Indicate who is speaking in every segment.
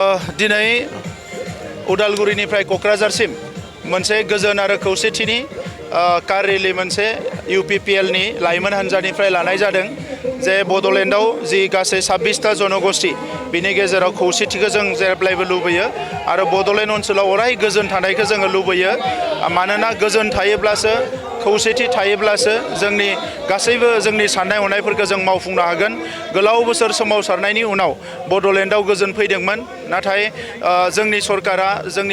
Speaker 1: दिनै उदालगुरिनिफ्राय क'क्राझारसिम मोनसे गोजोन आरो खौसेथिनि कार रेली मोनसे UPPLनि लाइमोन हान्जानिफ्राय लानाय जादों जे बड'लेण्डआव जि गासै 26टा जनगोष्ठी बिनि गेजेराव खौसेथिखौ जों जेब्लायबो लुबैयो आरो बड'लेण्ड ओनसोलाव अराय गोजोन थानायखौ जोङो लुबैयो मानोना गोजोन थायोब्लासो खौसेथि थायोब्लासो जोंनि गासैबो जोंनि साननाय हनायफोरखौ जों मावफुंनो हागोन। गोलाव बोसोर सोमावसारनायनि उनाव बड'लेण्डआव गोजोन फैदोंमोन नाथाय जोंनि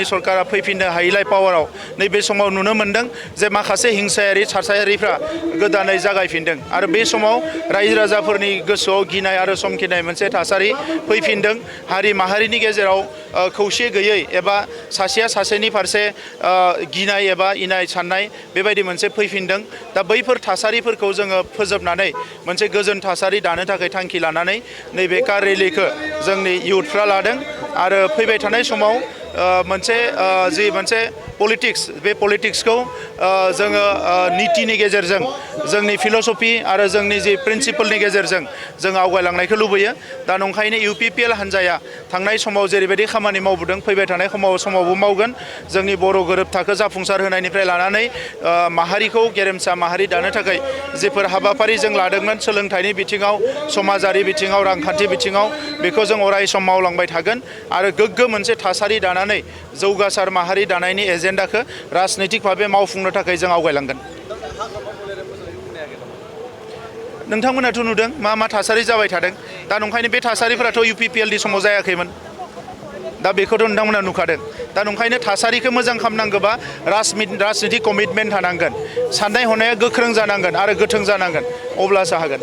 Speaker 1: सरकारा फैफिननो हायैलाय पावाराव नैबे समाव नुनो मोनदों जे माखासे हिंसायारि थासारिफ्रा गोदानै जागायफिनदों आरो बे समाव रायजो राजाफोरनि गोसोआव गिनाय आरो समखिनाय मोनसे थासारि फैफिनदों। हारि माहारिनि गेजेराव खौसे गैयै एबा सासेया सासेनि फारसे गिनाय एबा इनाय साननाय बेबायदि मोनसे फैफिनदों। दा बैफोर थासारिफोरखौ जोङो फोजोबनानै मोनसे गोजोन थासारि दानो थाखाय थांखि लानानै नैबे कार रेलीखौ जोंनि इयुथफ्रा लादों आरो फैबाय थानाय समाव मोनसे पलिटिक्स बे पलिटिक्सखौ जोङो नीतिनि गेजेरजों जोंनि फिल'सफि आरो जोंनि जि प्रिन्सिपलनि गेजेरजों जों आवगायलांनायखौ लुबैयो। दा नंखायनो UPPL हान्जाया थांनाय समाव जेरैबायदि खामानि मावबोदों फैबाय थानाय समावबो मावगोन। जोंनि बर' गोरोबथाखौ जाफुंसार होनायनिफ्राय लानानै माहारिखौ गेरेमसा माहारि दानो थाखाय जेफोर हाबाफारि जों लादोंमोन सोलोंथाइनि बिथिङाव समाजारि बिथिङाव रांखान्थि बिथिङाव बेखौ जों अराय सम मावलांबाय थागोन आरो गोग्गो मोनसे थासारि दानानै जौगासार माहारि दानायनि एजेन्डाखौ राजनैतिक भाबे मावफुंनो थाखाय जों आवगायलांगोन। नोंथांमोनाथ' नुदों मा थासारि जाबाय थादों। दा नंखायनो बे थासारिफोराथ' UPPLनि समाव जायाखैमोन। दा बेखौथ' नोंथांमोना नुखादों। दा नंखायनो थासारिखौ मोजां खालामनांगौबा राजनितिक कमिटमेन्ट थानांगोन, साननाय हनाया गोख्रों जानांगोन आरो गोथों जानांगोन, अब्लासो हागोन।